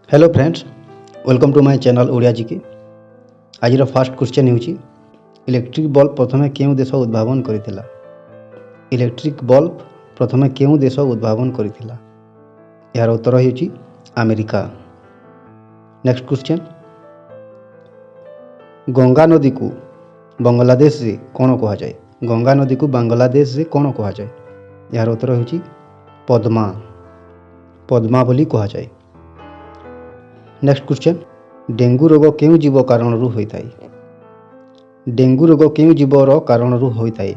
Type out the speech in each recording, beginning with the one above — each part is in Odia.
Hello friends, welcome to my channel Odia GK. ଆଜିର ଫାର୍ଷ୍ଟ କ୍ୱେଶ୍ଚନ୍ ହେଉଛି, ଇଲେକ୍ଟ୍ରିକ୍ ବଲ୍ବ ପ୍ରଥମେ କେଉଁ ଦେଶ ଉଦ୍ଭାବନ କରିଥିଲା? ଇଲେକ୍ଟ୍ରିକ୍ ବଲ୍ବ ପ୍ରଥମେ କେଉଁ ଦେଶ ଉଦ୍ଭାବନ କରିଥିଲା? ଏହାର ଉତ୍ତର ହେଉଛି ଆମେରିକା। ନେକ୍ସଟ କ୍ୱେଶ୍ଚନ୍, ଗଙ୍ଗା ନଦୀକୁ ବାଂଲାଦେଶରେ କ'ଣ କୁହାଯାଏ? ଗଙ୍ଗା ନଦୀକୁ ବାଂଲାଦେଶରେ କ'ଣ କୁହାଯାଏ? ଏହାର ଉତ୍ତର ହେଉଛି ପଦ୍ମା। ପଦ୍ମା ବୋଲି କୁହାଯାଏ। ନେକ୍ସଟ କ୍ୱେଶ୍ଚନ୍, ଡେଙ୍ଗୁ ରୋଗ କେଉଁ ଜୀବ କାରଣରୁ ହୋଇଥାଏ? ଡେଙ୍ଗୁ ରୋଗ କେଉଁ ଜୀବର କାରଣରୁ ହୋଇଥାଏ?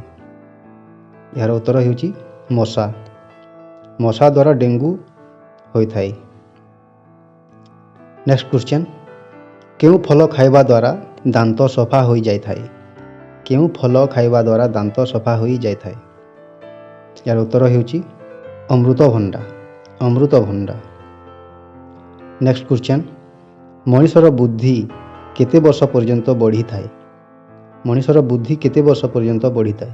ଏହାର ଉତ୍ତର ହେଉଛି ମଶା। ମଶା ଦ୍ୱାରା ଡେଙ୍ଗୁ ହୋଇଥାଏ। ନେକ୍ସଟ କ୍ୱେଶ୍ଚନ୍, କେଉଁ ଫଳ ଖାଇବା ଦ୍ୱାରା ଦାନ୍ତ ସଫା ହୋଇଯାଇଥାଏ? କେଉଁ ଫଳ ଖାଇବା ଦ୍ୱାରା ଦାନ୍ତ ସଫା ହୋଇଯାଇଥାଏ? ଏହାର ଉତ୍ତର ହେଉଛି ଅମୃତଭଣ୍ଡା। ଅମୃତଭଣ୍ଡା। ନେକ୍ସଟ କ୍ୱେଶ୍ଚନ୍, ମଣିଷର ବୁଦ୍ଧି କେତେ ବର୍ଷ ପର୍ଯ୍ୟନ୍ତ ବଢ଼ିଥାଏ? ମଣିଷର ବୁଦ୍ଧି କେତେ ବର୍ଷ ପର୍ଯ୍ୟନ୍ତ ବଢ଼ିଥାଏ?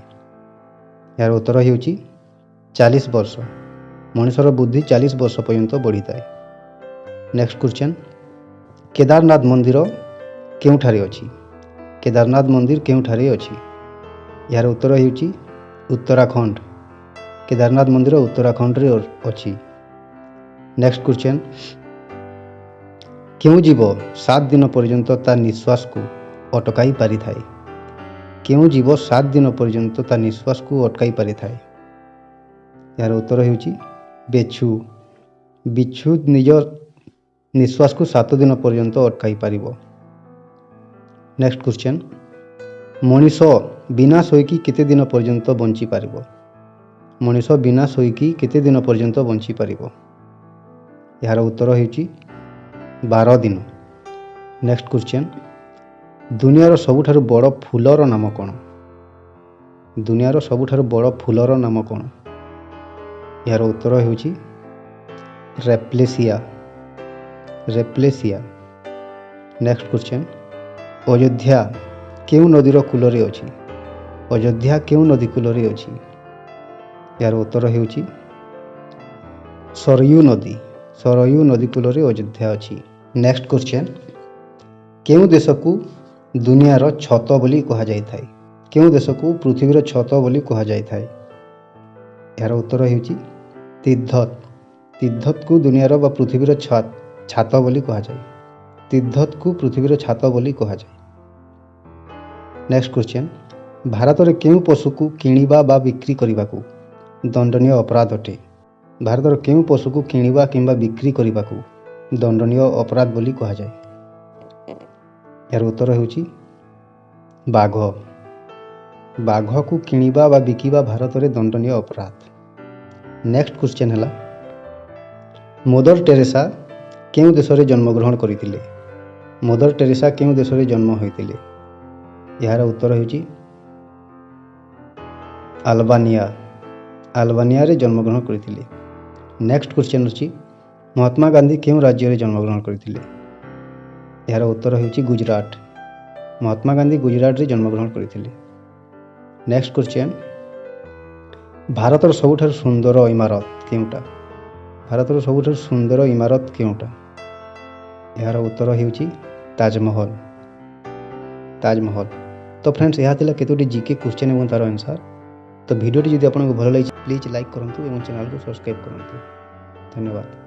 ଏହାର ଉତ୍ତର ହେଉଛି 40 ବର୍ଷ। ମଣିଷର ବୁଦ୍ଧି 40 ବର୍ଷ ପର୍ଯ୍ୟନ୍ତ ବଢ଼ିଥାଏ। ନେକ୍ସଟ କ୍ୱେଶ୍ଚନ୍, କେଦାରନାଥ ମନ୍ଦିର କେଉଁଠାରେ ଅଛି? କେଦାରନାଥ ମନ୍ଦିର କେଉଁଠାରେ ଅଛି? ଏହାର ଉତ୍ତର ହେଉଛି ଉତ୍ତରାଖଣ୍ଡ। କେଦାରନାଥ ମନ୍ଦିର ଉତ୍ତରାଖଣ୍ଡରେ ଅଛି। ନେକ୍ସଟ କ୍ୱେଶ୍ଚନ୍, କେଉଁ ଜୀବ 7 ଦିନ ପର୍ଯ୍ୟନ୍ତ ତା ନିଶ୍ୱାସକୁ ଅଟକାଇ ପାରିଥାଏ? କେଉଁ ଜୀବ 7 ଦିନ ପର୍ଯ୍ୟନ୍ତ ତା ନିଶ୍ୱାସକୁ ଅଟକାଇ ପାରିଥାଏ? ଏହାର ଉତ୍ତର ହେଉଛି ବିଛୁ। ବିଛୁ ନିଜ ନିଶ୍ୱାସକୁ 7 ଦିନ ପର୍ଯ୍ୟନ୍ତ ଅଟକାଇ ପାରିବ। ନେକ୍ସଟ କ୍ୱେଶ୍ଚନ୍, ମଣିଷ ବିନା ଶୋଇକି କେତେ ଦିନ ପର୍ଯ୍ୟନ୍ତ ବଞ୍ଚିପାରିବ? ମଣିଷ ବିନା ଶୋଇକି କେତେ ଦିନ ପର୍ଯ୍ୟନ୍ତ ବଞ୍ଚିପାରିବ? ଏହାର ଉତ୍ତର ହେଉଛି 12 ଦିନ। ନେକ୍ସଟ କ୍ୱେଶ୍ଚନ୍, ଦୁନିଆର ସବୁଠାରୁ ବଡ଼ ଫୁଲର ନାମ କ'ଣ? ଦୁନିଆର ସବୁଠାରୁ ବଡ଼ ଫୁଲର ନାମ କ'ଣ? ଏହାର ଉତ୍ତର ହେଉଛି ରେପ୍ଲେସିଆ। ରେପ୍ଲେସିଆ। ନେକ୍ସଟ କ୍ୱେଶ୍ଚନ୍, ଅଯୋଧ୍ୟା କେଉଁ ନଦୀର କୂଳରେ ଅଛି? ଅଯୋଧ୍ୟା କେଉଁ ନଦୀ କୂଳରେ ଅଛି? ଏହାର ଉତ୍ତର ହେଉଛି ସରୟୁ ନଦୀ। ସରୟୁ ନଦୀ କୂଳରେ ଅଯୋଧ୍ୟା ଅଛି। ନେକ୍ସଟ କ୍ୱେଶ୍ଚନ୍, କେଉଁ ଦେଶକୁ ଦୁନିଆର ଛତ ବୋଲି କୁହାଯାଇଥାଏ? କେଉଁ ଦେଶକୁ ପୃଥିବୀର ଛତ ବୋଲି କୁହାଯାଇଥାଏ? ଏହାର ଉତ୍ତର ହେଉଛି ତିବ୍ଦତ। ତିବ୍ଦତକୁ ଦୁନିଆର ବା ପୃଥିବୀର ଛାତ ବୋଲି କୁହାଯାଏ। ତିବ୍ଦତକୁ ପୃଥିବୀର ଛାତ ବୋଲି କୁହାଯାଏ। ନେକ୍ସଟ କ୍ୱେଶ୍ଚନ୍, ଭାରତରେ କେଉଁ ପଶୁକୁ କିଣିବା ବା ବିକ୍ରି କରିବାକୁ ଦଣ୍ଡନୀୟ ଅପରାଧ ଅଟେ? ଭାରତର କେଉଁ ପଶୁକୁ କିଣିବା କିମ୍ବା ବିକ୍ରି କରିବାକୁ ଦଣ୍ଡନୀୟ ଅପରାଧ ବୋଲି କୁହାଯାଏ? ଏହାର ଉତ୍ତର ହେଉଛି ବାଘ। ବାଘକୁ କିଣିବା ବା ବିକିବା ଭାରତରେ ଦଣ୍ଡନୀୟ ଅପରାଧ। ନେକ୍ସଟ କ୍ୱେଶ୍ଚନ୍ ହେଲା, ମଦର ଟେରେସା କେଉଁ ଦେଶରେ ଜନ୍ମଗ୍ରହଣ କରିଥିଲେ? ମଦର ଟେରେସା କେଉଁ ଦେଶରେ ଜନ୍ମ ହୋଇଥିଲେ? ଏହାର ଉତ୍ତର ହେଉଛି ଆଲବାନିଆ। ଆଲବାନିଆରେ ଜନ୍ମଗ୍ରହଣ କରିଥିଲେ। ନେକ୍ସଟ କ୍ୱେଶ୍ଚନ୍ ଅଛି, ମହାତ୍ମା ଗାନ୍ଧୀ କେଉଁ ରାଜ୍ୟରେ ଜନ୍ମଗ୍ରହଣ କରିଥିଲେ? ଏହାର ଉତ୍ତର ହେଉଛି ଗୁଜରାଟ। ମହାତ୍ମା ଗାନ୍ଧୀ ଗୁଜରାଟରେ ଜନ୍ମଗ୍ରହଣ କରିଥିଲେ। ନେକ୍ସଟ କ୍ୱେଶ୍ଚନ୍, ଭାରତର ସବୁଠାରୁ ସୁନ୍ଦର ଇମାରତ କେଉଁଟା? ଭାରତର ସବୁଠାରୁ ସୁନ୍ଦର ଇମାରତ କେଉଁଟା? ଏହାର ଉତ୍ତର ହେଉଛି ତାଜମହଲ। ତାଜମହଲ। ତ ଫ୍ରେଣ୍ଡସ୍, ଏହା ଥିଲା କେତୋଟି ଜିକେ କ୍ୱେଶ୍ଚନ୍ ଏବଂ ତା'ର ଆନ୍ସର୍। ତ ଭିଡ଼ିଓଟି ଯଦି ଆପଣଙ୍କୁ ଭଲ ଲାଗିଛି, ପ୍ଲିଜ୍ ଲାଇକ୍ କରନ୍ତୁ ଏବଂ ଚ୍ୟାନେଲକୁ ସବସ୍କ୍ରାଇବ୍ କରନ୍ତୁ। ଧନ୍ୟବାଦ।